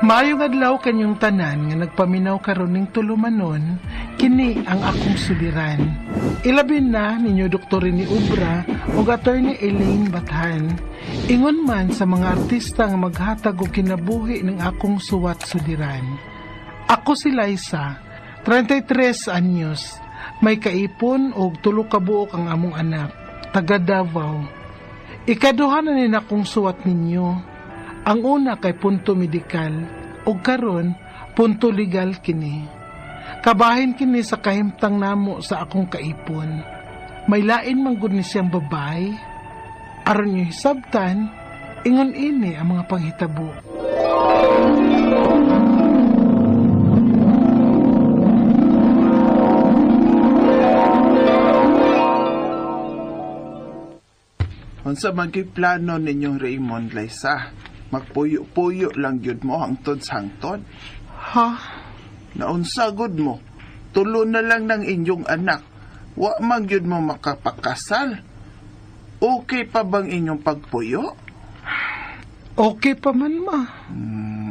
Maayong adlaw kanyong tanan nga nagpaminaw karon ning tulumanon, kini ang akong suliran. Ilabi na ninyo Dr. ni Ubra ug Attorney Elaine Bathan. Ingon man sa mga artista nga maghatag og kinabuhi ng akong suwat suliran. Ako si Liza, 33 anyos. May kaipon og tulo ka buok ang among anak, taga Davao. Ikaduha na ni akong suwat ninyo. Ang una kay punto medikal, ug karon punto legal kini. Kabahin kini sa kahimtang namo sa akong kaipon. May lain man gud ni siyang babay. Aron niyo hisabtan, ingon ini ang mga panghitabo. Unsa man kay plano ninyong Raymond, Liza? Magpuyo-puyo lang gyud mo hangtod sa hangtod. Ha? Naunsa gud mo? Tulo na lang ng inyong anak. Wa man gyud mo makapakasal. Okay pa bang inyong pagpuyo? Okay pa man, ma.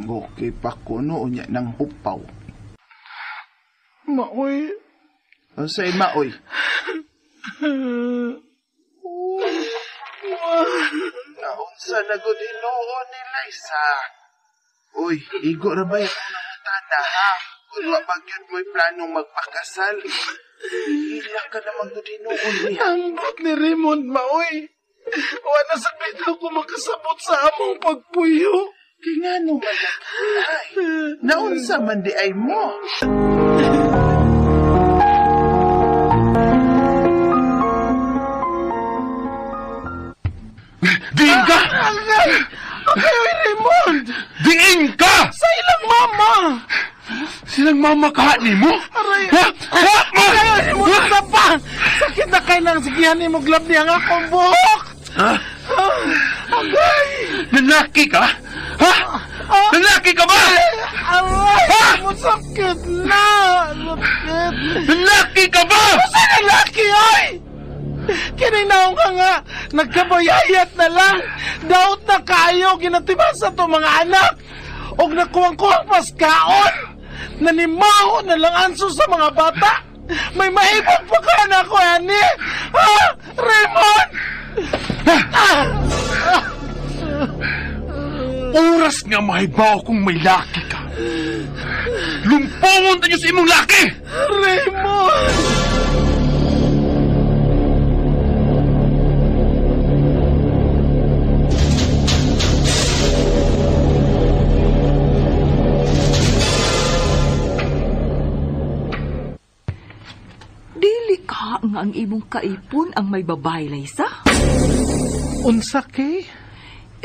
Okay pa kuno unya ng hupaw. Maoy. Unsay maoy? Naunsa na gud hinuon ni Liza. Uy, igo ra ba yung nangutana, ha? Kung wa pa gyud mo'y planong magpakasal, hila ka naman gud hinuon niya. Ambot ni Raymond, maoy. Wa na sa bitaw ko makasabot sa among pagpuyo. Kay ngano man nagkilay? Naunsa man di ay mo? Diin ka! Agay! Agay, oy, Raymond! Diin ka! Sa ilang mama! Silang mama ka ni mo? Aray! Ha? Ha? Agay, oy, Raymond, na pa! Sakit na kay nang sigihan ni mo glab niya ang akong buhok! Ha? Agay! Lalaki ka? Ha? Lalaki ka ba? Aray! Ha? Raymond, sakit na! Sakit! Lalaki ka ba? Sa lalaki, oy! Kininaw ka nga, nagkabayayat na lang. Daot na kayo, ginatiman sa to mga anak. Og nakuwang-kuwang paskaon. Nanimaho na lang anso sa mga bata. May mahibog pa ka na ko, ani. Ha? Raymond! Oras nga mahibaw kung may laki ka. Lumpongon tayo sa imong laki! Raymond! Dili ka nga ang imong kaipon ang may babay, Liza. Unsa kay?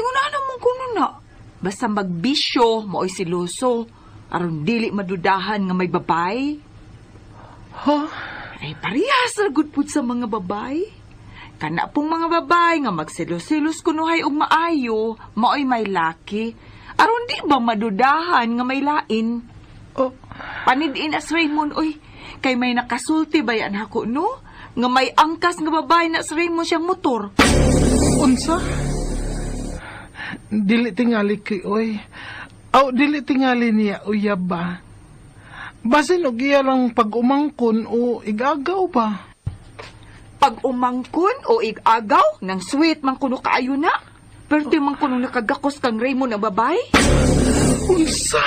Ingon na mong kuno na. Basta magbisyo, maoy siloso. Aron dili madudahan nga may babay. Ha? Ay, parehas ra gud pud sa mga babay. Kana pong mga babay nga magselos-selos kunuhay og maayo, maoy may laki. Aron di ba madudahan nga may lain? Oh, Panidin as Raymond, oy. Kay may nakasulti ba yan hako, no? Nga may angkas nga babae na sa Raymond siyang motor. Unsa? Dili tingali kay oy. Aw, dili tingali niya uyab ba? Basin og iya lang pag-umangkon o igagaw ba? Pag umangkon o igagaw, nang sweet man kuno kaayo na. Pero ti man kuno nakagakos kang Raymond ang babae. Unsa?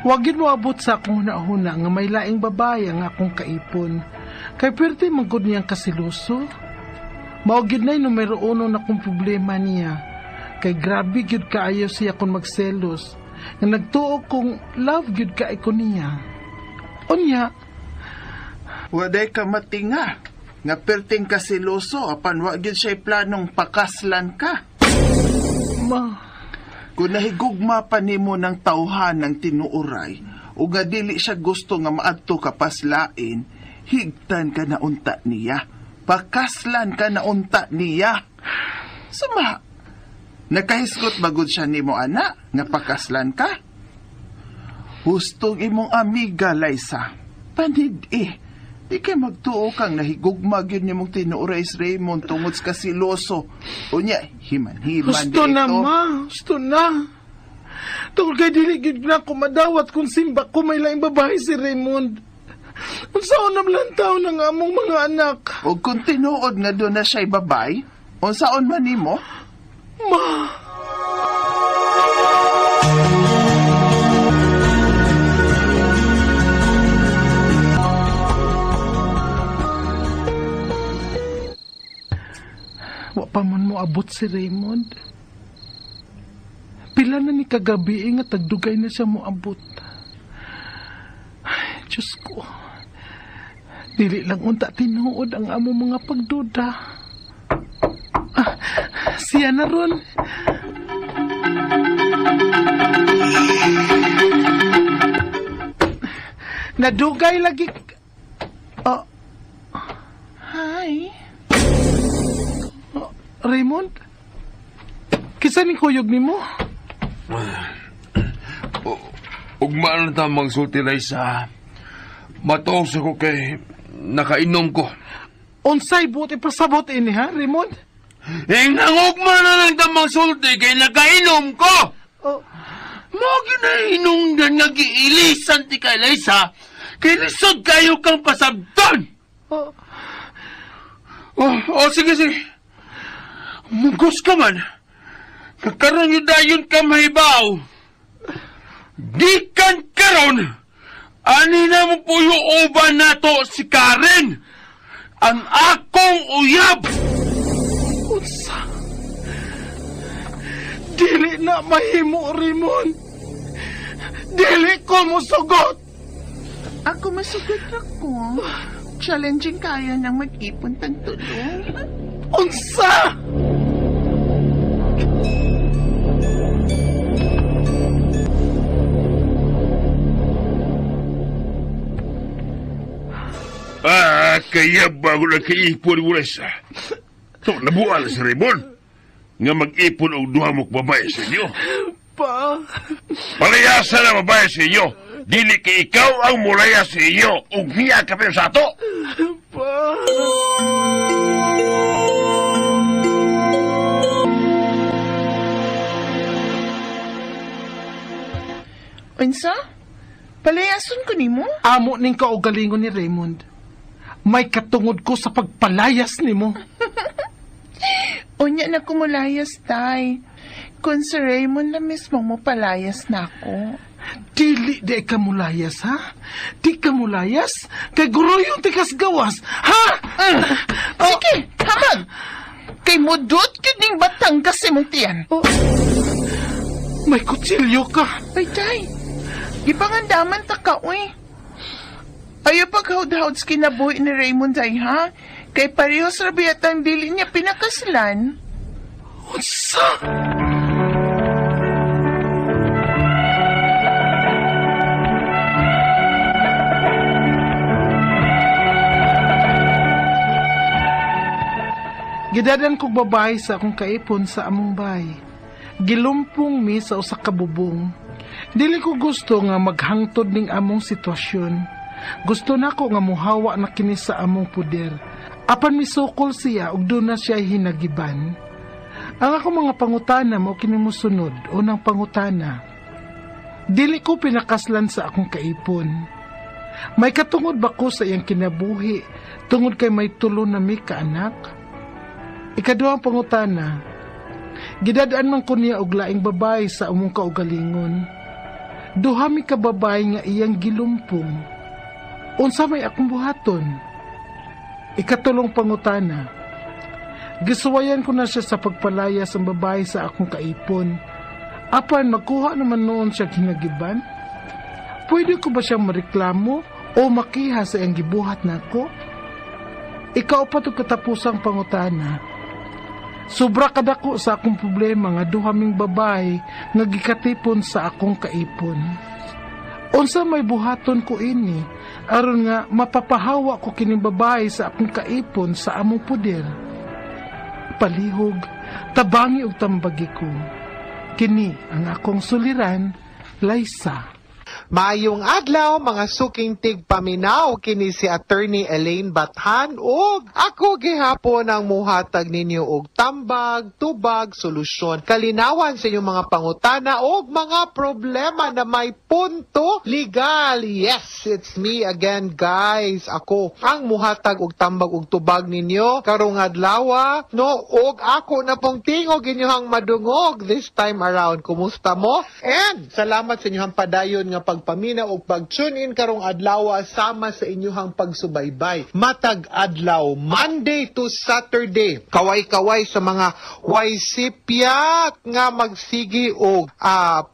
Wag yun moabot sa akong hunahuna nga may laing babae ang akong kaipon. Kay pwerte man gud niyang kasiluso. Mao gyud na'y numero uno na kong problema niya. Kay grabe gyud kaayo siya kung magselos. Nga nagtuo kong love gyud kay ko niya. Unya, Waday ka matinga. Nga perting kasiloso, apan wa gyud siya'y planong pakaslan ka. Ma, Kung nahigugma pa nimo ng tawhan ng tinuoray, o nga dili siya gusto nga maadto ka paslain, higtan ka na unta niya. Pakaslan ka na unta niya. Sama, Nakahisgot bagod siya nimo ana nga pakaslan ka. Hustong imong amiga, Liza. Panid eh. Di kay magtuo kang nahigugma gyud nimong tinuoray si Raymond tungod sa kasiloso. Unya, himan-himan Gusto di na, ito. ma. Gusto na. Tungod kay dili gyud na ako madawat kung simba ko may laing babae si Raymond. Unsaon na lang taon ang among mga anak. O kung tinuod nga doon na siya'y babay, unsaon man nimo? Ma! Wa pa man mo abot si Raymond. Pila na ni kagabi nga tagdugay na siya mo abot. Ay, Diyos ko. Dili lang unta tinuod ang among mga pagduda. Ah, siya na ron. Nadugay lagi. Oh, Hi. Raymond? Kisa ni kuyog nimo? Ugma na ta magsulti, Liza. Matuos ako kay nakainom ko. Unsay buot ipasabot ini ha, Raymond? Eh, nangugma na lang ta magsulti kay nakainom ko! Oh, Mo ginahinungdan nga giilisan ti kay Liza, kay lisod kayo kang pasabton! oh, Oh, oh, sige, sige. Mugos ka man. Nagkaroon yun dayon ka mahibaw. Gikan karon, ani na mo puyo uban nato si Karen. Ang akong uyab. Unsa? Dili na mahimo, Raymond. Dili ko musugot. Ako masugot na ko. Challenging kayo ng mag-ipon tang tulong. Unsa? Ah, kaya bago lang kaipon mo, Liza. So, nabuan si Raymond. Nga mag-ipon og duha mo babae sa inyo. Pa, Palayasan ang babae sa inyo. Dili kay ikaw ang mulaya sa inyo. Ug niya ka sa ato. pa. Unsa? Palayason ko nimo? Amo ning kaugalingon ni Raymond. May katungod ko sa pagpalayas nimo. Unya na kumulayas, tay. Kung si Raymond na mismo mo palayas na ako. Dili di ka mulayas, ha? Di ka mulayas? Kay guroyong tikas gawas, ha? Mm. Sige, hamag! Kay mudot yun ning Batangas imong tiyan. Oh. May kutsilyo ka. Ay, tay. Gipangandaman ta ka, uy. Ayaw paghawd-hawd sa kinabuhi ni Raymond ay, ha? Kay parehos rabi at ang dili niya pinakaslan. Unsa? Gidadan kog babae sa akong kaipon sa among bay. Gilumpong mi sa usa ka bubong. Dili ko gusto nga maghangtod ning among sitwasyon. Gusto nako nga muhawa na kini sa among puder. Apan misukol siya ug doon na siya hinagiban. Ang ako mga pangutana mo kini mosunod. Unang pangutana. Dili ko pinakaslan sa akong kaipon. May katungod ba ko sa iyang kinabuhi tungod kay may tulo na mi kaanak? Ikaduhang pangutana. Gidadaan man ko niya og laing babae sa among kaugalingon. Duha mi ka babae nga iyang gilumpong. Unsa may akong buhaton? Ikatulong pangutana. Gisuwayan ko na siya sa pagpalayas ang babae sa akong kaipon. Apan magkuha naman noon siya hinagiban. Pwede ko ba siyang mareklamo o makiha sa iyang gibuhat nako? Ikaw pa to katapusang pangutana. Sobra kadako sa akong problema nga duha ming babae nga gikatipon sa akong kaipon. Unsa may buhaton ko ini aron nga mapapahawa ko kining babae sa akong kaipon sa among puder. Palihog, tabangi og tambagi ko. Kini ang akong suliran, Liza. Maayong adlaw, mga suking tigpaminaw, kini si Attorney Elaine Bathan ug ako gihapon ang muhatag ninyo og tambag, tubag, solusyon, kalinawan sa inyong mga pangutana ug mga problema na may punto legal. Yes, it's me again, guys. Ako ang muhatag og tambag ug tubag ninyo karong adlaw, no, ug ako na pong tingog inyong madungog this time around. Kumusta mo? And salamat sa inyong padayon nga pagpaminaw ug pag-tune in karong adlaw sama sa inyong pagsubaybay. Matag adlaw, Monday to Saturday. Kaway-kaway sa mga waysipyat nga magsigi og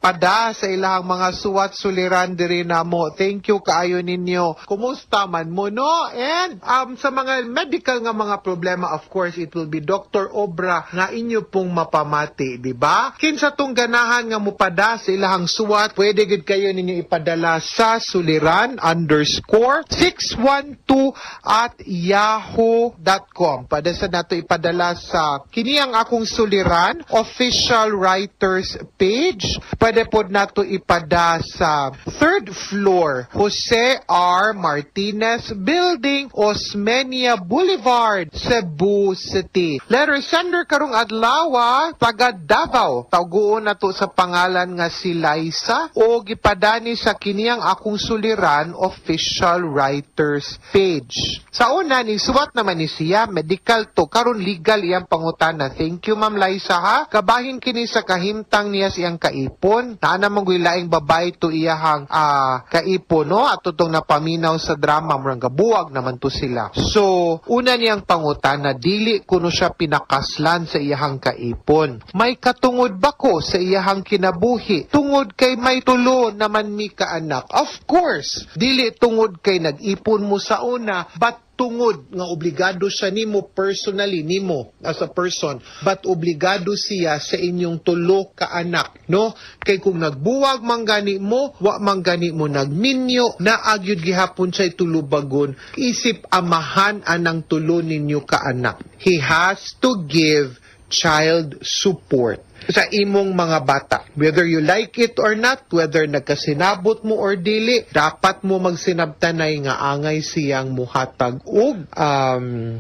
pada sa ilang mga suwat suliran diri namo. Thank you kaayo ninyo. Kumusta man mo, no? And sa mga medical nga mga problema, of course, it will be Dr. Obra nga inyo pong mapamati, di ba? Kinsa tong ganahan nga mupada sa ilahang suwat, pwede gud kayo ninyo ipadala sa suliran_612@yahoo.com. Pwede sa nato ipadala sa kini ang akong suliran official writers page. Pwede pod nato ipada sa third floor, Jose R. Martinez Building, Osmeña Boulevard, Cebu City. Letter sender karong adlaw, taga Davao. Tawgoon nato sa pangalan nga si Liza o gipadani sa kiniyang akong suliran official writers page. Sa una ni suwat naman ni siya, medical to, karon legal iyang pangutana. Thank you, Ma'am Liza, ha. Kabahin kini sa kahimtang niya sa iyang kaipon. Naa naman laing babae to iyahang kaipon, no, ato tong napaminaw sa drama, murang gabuwag naman to sila. So, una niyang pangutana, dili kuno siya pinakaslan sa iyahang kaipon. May katungod ba ko sa iyahang kinabuhi? Tungod kay may tulo naman mi kaanak. Of course, dili tungod kay nag-ipon mo sa una, but tungod nga obligado siya nimo personally, nimo as a person, but obligado siya sa inyong tulo ka anak, no? Kay kung nagbuwag man gani mo, wa man gani mo nagminyo, naagyud gihapon siya tulubagon isip amahan anang tulo ninyo ka anak. He has to give child support sa imong mga bata. Whether you like it or not, whether nagkasinabot mo or dili, dapat mo magsinabtanay nga angay siyang muhatag og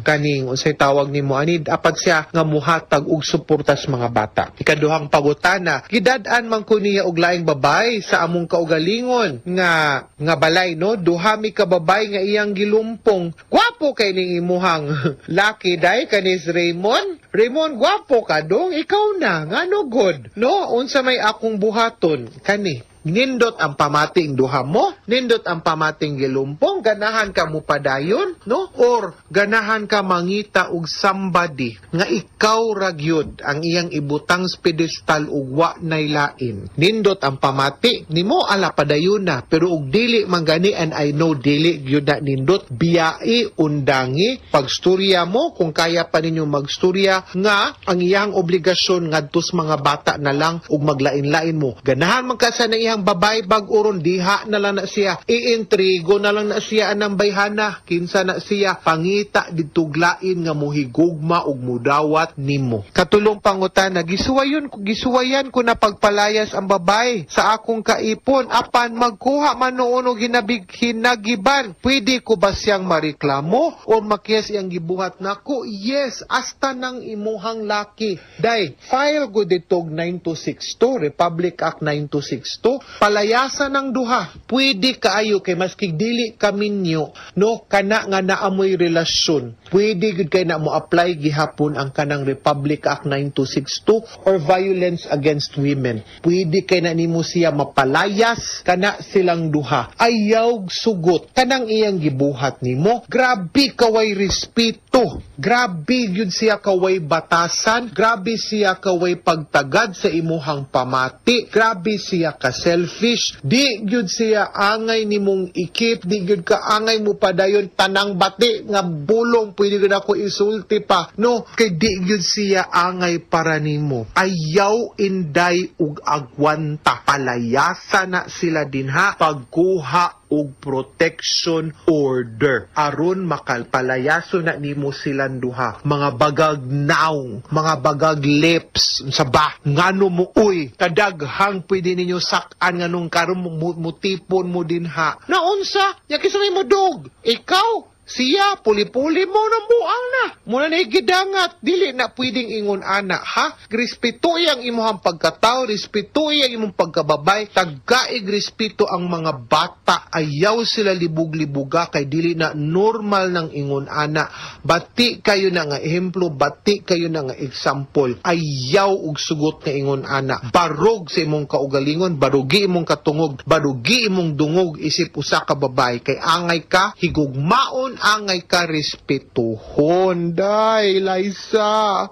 kaning unsay tawag nimo ani, dapat siya nga muhatag og suporta sa mga bata. Ikaduhang pangutana, gidad-an man ko niya og laing babay sa among kaugalingon nga nga balay, no? Duha mi ka babay nga iyang gilumpong. Gwapo kay ning imuhang laki day kanis Raymond. Raymond, gwapo ka dong, ikaw na ngano good, no? Unsa may akong buhaton kani? Nindot ang pamating duha mo, nindot ang pamating gilumpong, ganahan ka mo padayon, no? Or ganahan ka mangita og somebody nga ikaw ra gyud ang iyang ibutang sa pedestal ug wa nay lain. Nindot ang pamati nimo, ala padayon na, pero og dili man gani, and I know dili gyud na nindot, biyai, undangi, pagstorya mo kung kaya pa ninyo magstorya nga ang iyang obligasyon ngadto sa mga bata na lang ug maglain-lain mo. Ganahan man ka sa na iyang babae bag-uron, diha na lang na siya. Iintrigo na lang na siya anang bayhana. Kinsa na siya, pangita dituglain nga muhigugma ug mudawat nimo. Katulong pangutana, gisuwayan ko na pagpalayas ang babae sa akong kaipon apan magkuha man noon og hinabig hinagiban. Pwede ko ba siyang mareklamo o makiyas iyang gibuhat nako? Yes, hasta nang imuhang laki. Day, file ko ditog 9262, Republic Act 9262, palayasan ng duha. Pwede kaayo kay maski dili kaminyo, no, kana nga naamoy relasyon. Pwede gud kay na mo apply gihapon ang kanang Republic Act 9262 or violence against women. Pwede kay na nimo siya mapalayas kana silang duha. Ayaw sugot kanang iyang gibuhat nimo. Grabe kaway respeto. Grabe gyud siya kaway batasan. Grabe siya kaway pagtagad sa imuhang pamati. Grabe siya ka selfish. Di gyud siya angay nimong ikip, di gyud ka angay mo padayon, tanang bati nga bulong pwede gyud ako isulti pa, no? Kay di gyud siya angay para nimo. Ayaw inday ug agwanta. Palayasa na sila dinha pagkuha. og protection order aron makalpalayaso na nimo silang duha. Mga bagag naong, mga bagag lips, sa ba ngano mo uy, kadaghang pwede ninyo sakan nganong karon mutipon mo din ha. Naunsa? Nya kinsa may modog? Ikaw? Siya, puli-puli mo ng buang na. Muna na gidangat, dili na pwedeng ingon ana, ha? Respetuy ang imuhang pagkatao, respetuy ang imong pagkababay, tagaig respeto ang mga bata, ayaw sila libog-libuga kay dili na normal ng ingon ana. Bati kayo na nga ehemplo, bati kayo na nga example, ayaw og sugot nga ingon ana. Barog sa imong kaugalingon, barugi imong katungog, barugi imong dungog isip usa ka babae kay angay ka higugmaon, angay ka respetuhon. Day, Liza.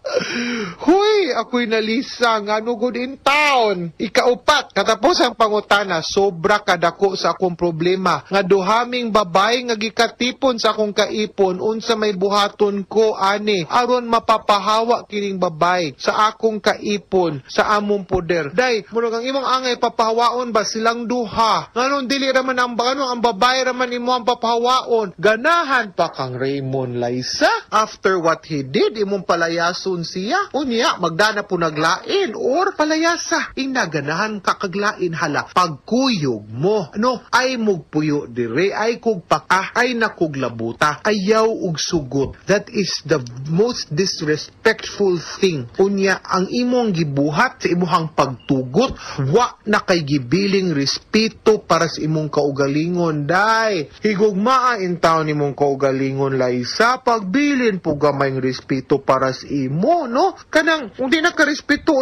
Huy, ako'y nalisa. Ngano good in town. Ikaupat, katapos ang pangutana, sobra kadako sa akong problema. Nga duhaming babae nga gikatipon sa akong kaipon, unsa may buhaton ko, ani, aron mapapahawa kining babae sa akong kaipon, sa among poder. Day, murag ang imong angay papahawaon ba silang duha? Nganon dili raman ang ano, ang babae raman imo ang papahawaon. Ganahan pa kang Raymond, Liza. After what he did, imong palayason siya. Unya, magdana po naglain or palayasa. Inaganahan kakaglain hala. Pagkuyog mo, no, ay mugpuyo dire, ay kug paka, ay nakuglabuta, ayaw og sugot. That is the most disrespectful thing. Unya, ang imong gibuhat sa imuhang pagtugot, wa na kay gibiling respeto para sa imong kaugalingon, day. Higugmaa in town imong kaugalingon, Liza, pagbilin po gamayng respeto para sa imo, no? Kanang, kung di na ka respeto,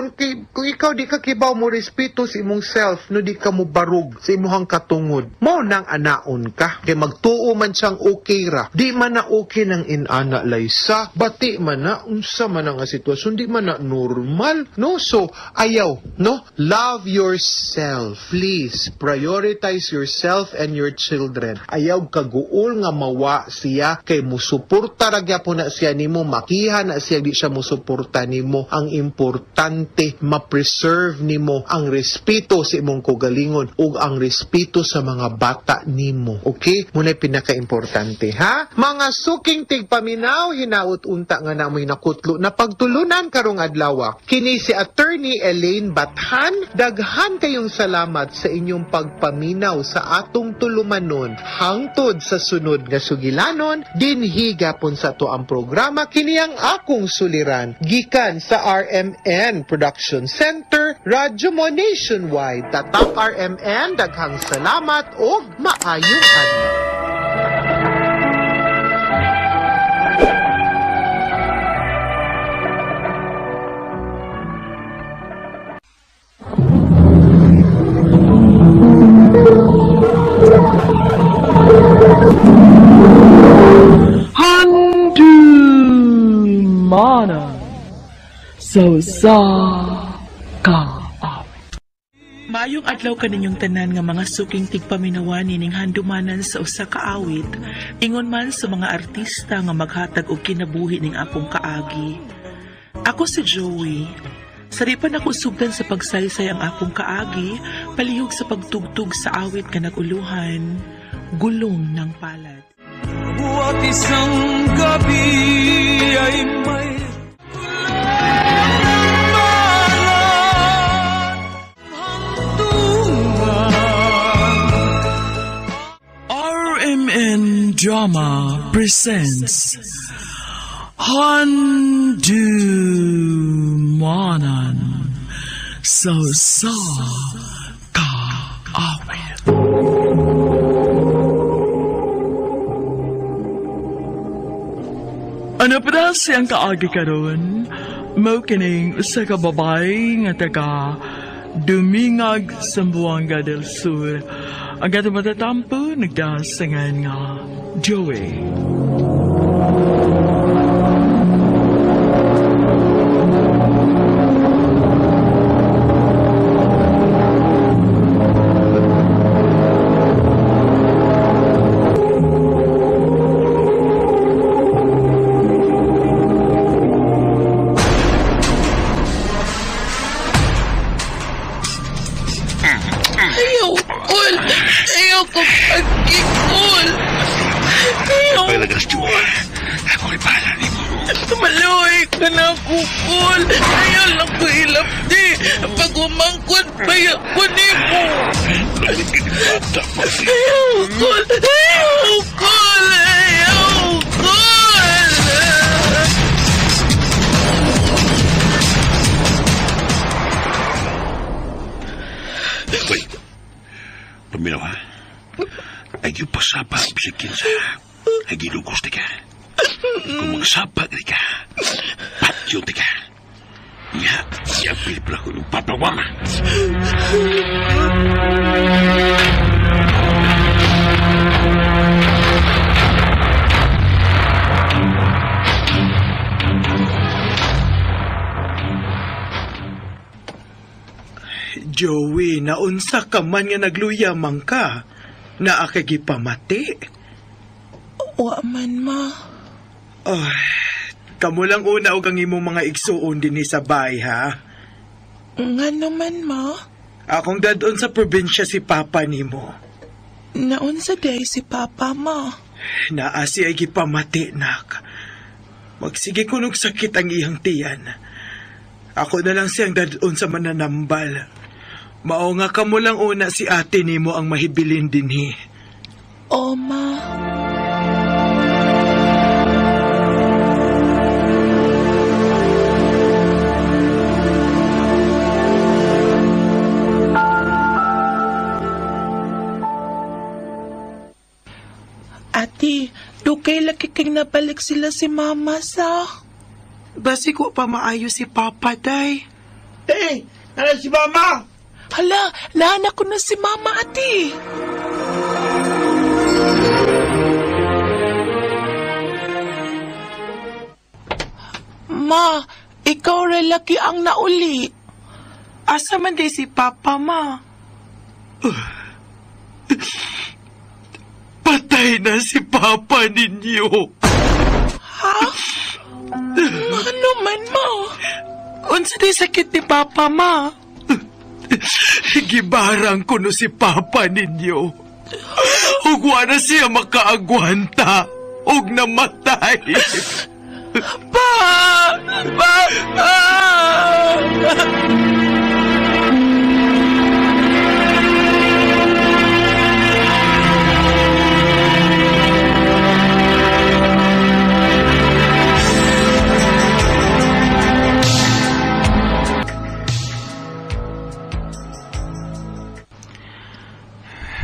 kung ikaw di ka kibaw mo respeto sa imong self, no, di ka mo barug sa imuhang katungod. Mo nang anaon ka. Kay magtuo man siyang okay ra. Di man na okay nang inana, Liza. Bati man na, unsa man ang sitwasyon, di man na normal, no? So, ayaw, no? Love yourself. Please, prioritize yourself and your children. Ayaw kaguol nga mawa siya kay musuporta ra gyapon na siya nimo, makiha na siya di siya musuporta nimo. Ang importante, ma-preserve nimo ang respeto sa imong kaugalingon ug ang respeto sa mga bata nimo. Okay? Muna'y pinaka-importante, ha? Mga suking tigpaminaw, hinaut unta nga namoy nakutlo na pagtulunan karong adlaw. Kini si Attorney Elaine Bathan, daghan kayong salamat sa inyong pagpaminaw sa atong tulumanon. Hangtod sa sunod nga sugilanon, dinhi gapon sa to ang programa kini ang akong suliran gikan sa RMN Production Center, Radyo Mo Nationwide. Tatak RMN, daghang salamat og maayong adlaw. Handumanan sa usa ka awit. Maayong adlaw kaninyong tanan nga mga suking tigpaminawan nining handumanan sa usa ka awit, ingon man sa mga artista nga maghatag og kinabuhi ning akong kaagi. Ako si Joey. Saripan ako sugdan sa pagsaysay ang akong kaagi, palihog sa pagtugtog sa awit nga naguluhan, gulong ng palad. Buwat isang gabi ay may RMN Drama presents Handumanan sa usa ka awit. Ano pa na siyang kaagi karon? Mao kining usa ka babae nga taga Dumingag, Zamboanga del Sur. Ang atong matatampo nagdasangan nga Joey. Ayaw, ul! Ayaw, Ayaw ko pagkikul. Ayaw. Paglagas, Joey. Ako ay bahala ni mo. Maluhay ka na, Kukul. Ayaw lang ko ilapdi. Pag umangkon, paya ko ni mo. Ayaw, Kul. Ayaw, Kul. Ayaw, Kul. Wait. Paminaw, ha? Ay, yung pasabag sa kinsa. Ay, gilugos ka. Kung magsabag ka, patyo ka. Ya, ya, pilipla ko ng papawama. Joey, naunsa ka man nga nagluya man ka. Naa kay gipamati. Wa man, ma. Ay, kamo lang una og ang imong mga igsuon dinhi sa bahay, ha? Nga naman, ma. Akong dadon sa probinsya si Papa nimo. Naunsa day si Papa, ma. Naa siya gipamati, nak. Magsige kunog sakit ang iyang tiyan. Ako na lang siyang dadon sa mananambal. Mao nga kamo lang una si ate nimo ang mahibilin dinhi. O, ma. Ate, dukay laki kang nabalik sila si Mama sa. Basi ko pa maayo si Papa, day. Hey! Ano si Mama? Hala, lahan ako na si Mama, ate. Ma, ikaw rin laki ang nauli. Asa man day si Papa, ma? Patay na si Papa ninyo. Ha? Ano man, ma? Unsa day sakit ni Papa, ma? Gibarang ko no si Papa ninyo. Ug wa na siya makaagwanta. Ug namatay. Pa! Pa! Pa!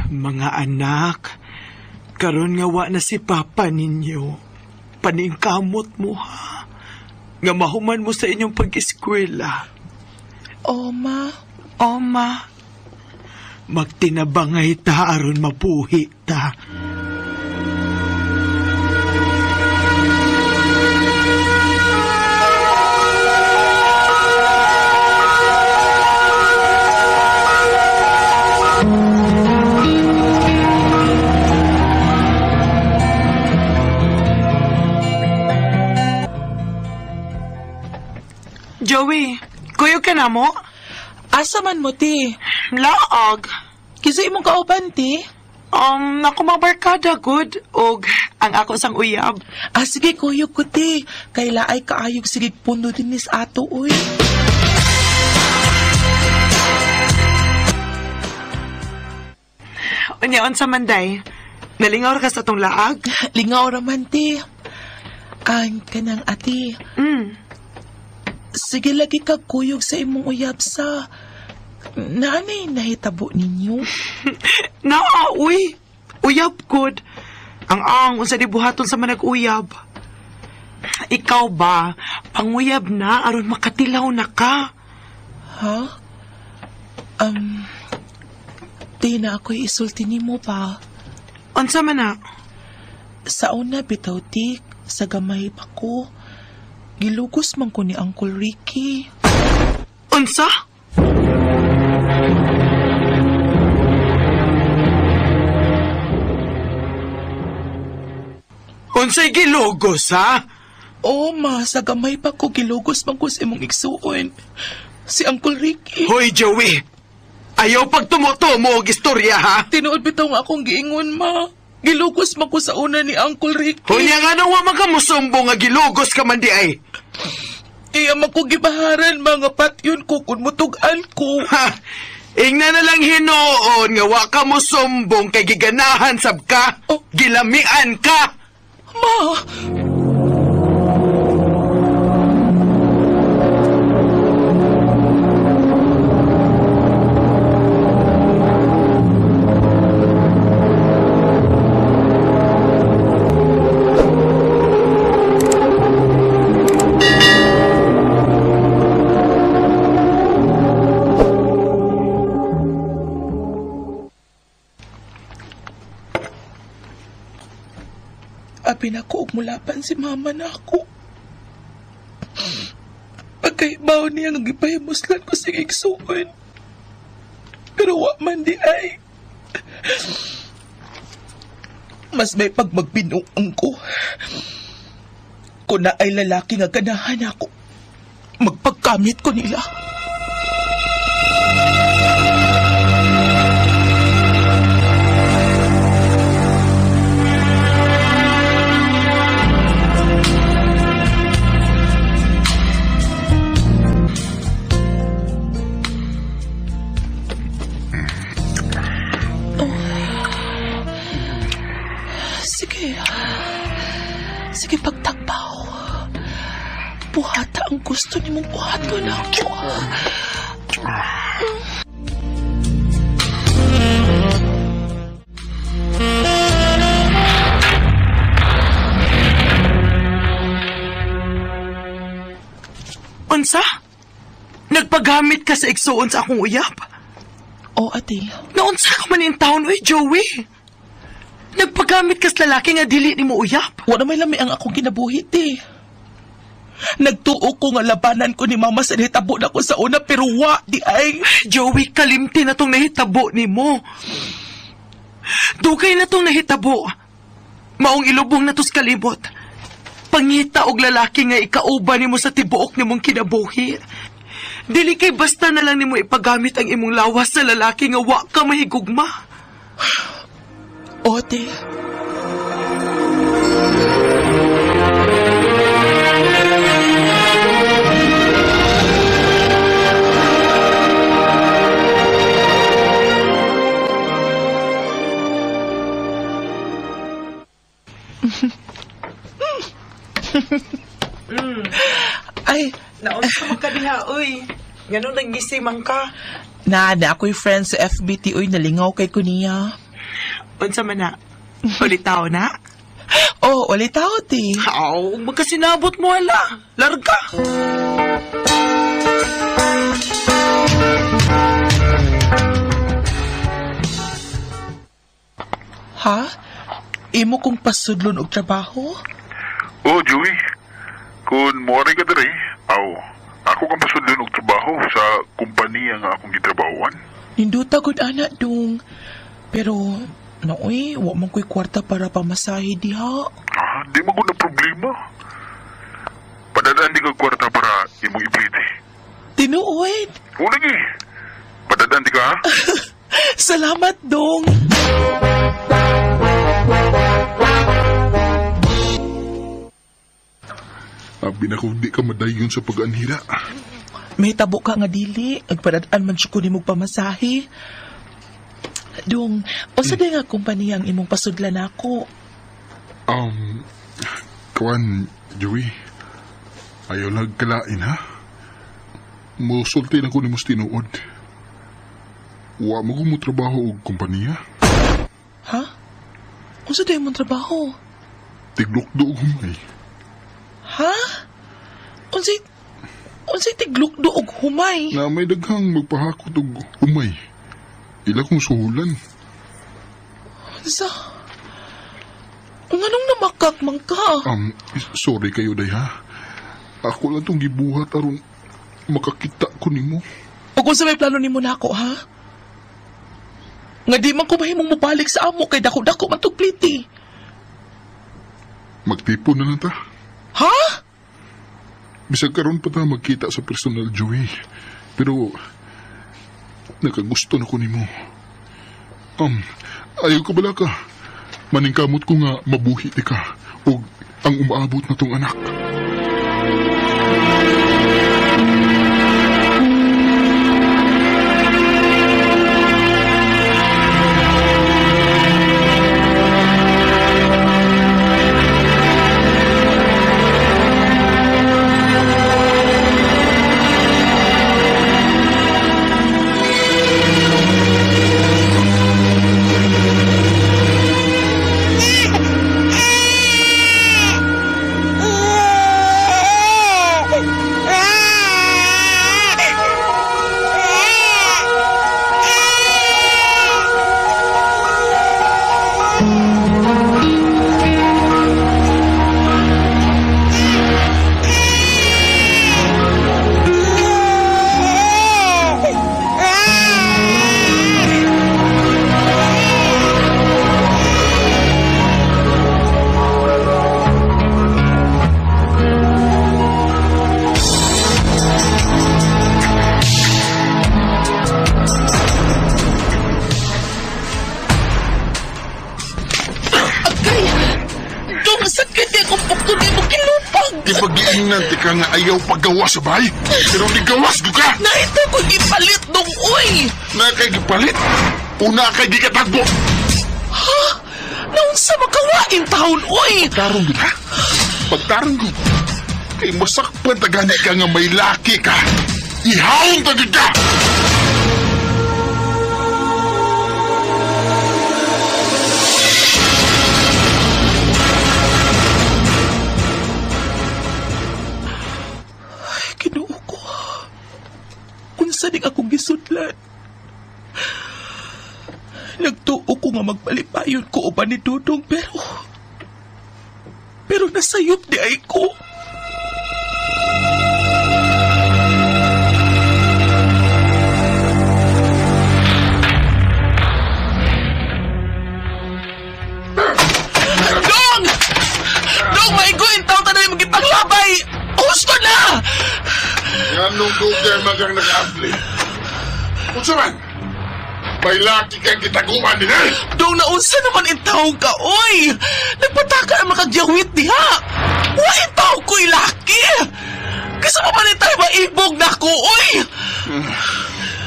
Mga anak, karon nga wa na si Papa ninyo. Paningkamot mo, ha? Nga mahuman mo sa inyong pag-eskwela. O, ma. O, ma. Magtinabangay ta aron mabuhi ta. Joey, kuyo ka na mo? Asa man mo, ti? Laag. Kisa imong kauban, ti? Ako mga barkada, good. Og ang ako sang uyab. Ah, sige, kuyog ko, ti. Kay laay kaayog sige pundo din nis ato, uy. Unya, unsa man, day? Nalingaw ra ka sa tong laag? Lingaw ra man, ti. Ang kanang ati. Sige lagi ka kuyog sa imong uyab sa... Naanay nahitabo ninyo? Naa, uy. Uyab, good. Ang unsa di buhaton sa manag-uyab. Ikaw ba, panguyab na aron makatilaw na ka? Ha? Di na ako'y isulti nimo pa. Unsa man na? Sa una bitaw ti, sa gamay pa ko. Gilugos man ko ni Uncle Ricky. Unsa? Unsay gilugos, ha? Oo, ma. Sa gamay pa ko, gilugos man ko sa imong igsuon. Si Uncle Ricky. Hoy, Joey! Ayaw pagtumutumo og istorya, ha? Tinuod bitaw nga akong giingon, ma. Gilugos man ko sa una ni Uncle Ricky. Unya nga nung wa man ka musumbong nga gilugos ka man di ay. Iya man ko gibaharan, mga patyon ko kung mutugan ko. Ha! Ingna na lang hinuon nga wa ka musumbong kay giganahan sab ka. Oh. Gilamian ka. Ma! Abi na ko og mulapan si mama na ako. Pagkaibaw niya nga gipahimuslan ko sa igsuon. Pero wa man di ay. Mas may pagmagbinuang ko. Kung na ay lalaki nga ganahan ako, magpagkamit ko nila. Sige. Sige, pagtagbaw. Buhata ang gusto ni mong buhaton ako. Unsa? Nagpagamit ka sa igsuon sa akong uyap? O, ate. Naunsa ka man in town, uy, Joey? Nagpagamit ka sa lalaki nga dili ni mo uyap. Wala may lami ang akong kinabuhit eh. Nagtuo ko nga labanan ko ni mama sa nahitabo na ko sa una pero wa di ay. Joey, kalimti na tong nahitabo ni mo. Dugay na tong nahitabo. Maong ilubong na tos kalimot. Pangita og lalaki nga ikauban nimo sa tibuok nimong kinabuhi. Dili kay basta na lang nimo ipagamit ang imong lawas sa lalaki nga wa ka mahigugma. O, ate. Ay, Naunsa man ka diha, uy. Ganun naggising man ka. na, na ako'y friend sa FBT, uy, nalingaw kay kuniya. Unsa man na? Ulitaw na? Oh, ulit ako, te. Aw, magkasinabot mo ala. Larga. Ha? Imo kong pasudlon og trabaho? Oh, Joey. Kung muwari ka diri, aw, ako kang pasudlon og trabaho sa kumpanya nga akong gitrabahoan. Ninduta gud ana dong. Pero nooy, wa man ko'y kwarta para pamasahe diha. Ah, di man na problema. Padadaan di ka kwarta para imong iplite. Tinuod. O lagi. Padadaan di ka ha? Salamat dong. Abi na ko di ka madayon sa pag-anhira. May tabo ka nga dili, agpadadaan man siya ko nimog pamasahe. Dong, usa mm. nga kompanya ang imong pasudlan nako. Kuan, Joey. Ayaw lang kalain ha? Musulti lang ko ni mos tinuod. Wa mo mo trabaho og kompanya. Ha? Unsa day imong trabaho? Tiglukdo og humay. Ha? Unsay unsay tiglukdo og humay? Na may daghang magpahakot og humay. Ila kong suhulan. Unsa? Nganong namakak man ka? Sorry kayo day ha. Ako lang tong gibuhat aron makakita ko nimo. O kung sa may plano nimo nako, ha? Nga di man ko mahimong mobalik sa amo kay dako-dako man tog pliti. Magtipon na lang ta. Ha? Bisag karon pa ta magkita sa personal, Joey. Pero Nakagusto na ko nimo. Ayaw ka bala ka. Maningkamot ko nga mabuhi ti ka og ang umaabot na tong anak. Ipagiingnan ti ka nga ayaw paggawa sa bahay, pero di gawas ko ka! Naito ko gipalit dong, uy! Na kay gipalit? Una kay gikatagbo! Ha? Naunsa makawain taon, uy! Pagtarong gud, ha? Pagtarong gud! Kay masakpan tagani ka nga may laki ka! Ihawon tagid ka! Saning akong gisudlan. Nagtuo ko nga magpalipayon ko uban ni Dudong pero nasayop di ay ko. Dong! Dong, maigo intaw tanan magipanglabay! Gusto na! Nganong dugay magang nag-abli? Unsa man? May laki kang gitaguan din eh! Dong, naunsa naman intawong ka, oy! Nagpataka ang makagyawit diha! Wa intawong ko'y laki! Kasi pa man tayo maibog na ko, oy!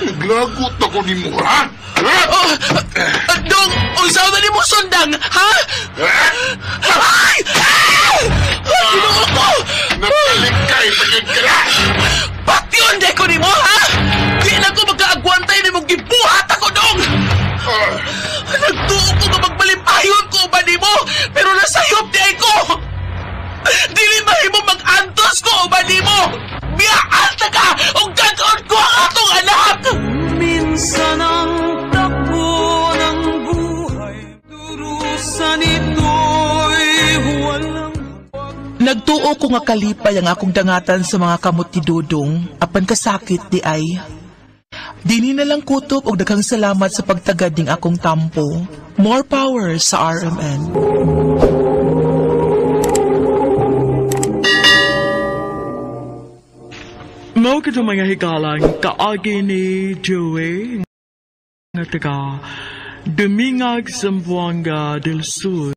Naglagot ako ni mo, ha? Oh, dong, unsa na ni mo sundang, ha? Ay! Ay! Ay, Ginoo ko! Nagkalikay pagin ka na! Patyon di ko ni mo, ha? Di na ko magkaagwantay ni mong gibuhat ako, dong! Nagtuo ko nga magbalimpayon ko ba ni mo, pero nasayop di ay ko! Dili mahimo mag-antos ko ba ni mo! Biyaan ta ka! O gagawin ko ang atong anak! Minsan ang takbo ng buhay, durusan ito'y walang. Nagtuo ko nga kalipay ang akong dangatan sa mga kamot ni Dudong, apan kasakit di ay. Dini na lang kutob og daghang salamat sa pagtagad ning akong tampo. More power sa RMN. Mao kito mga higalang kaagi ni Joey nga taga Dumingag, Zamboanga del Sur.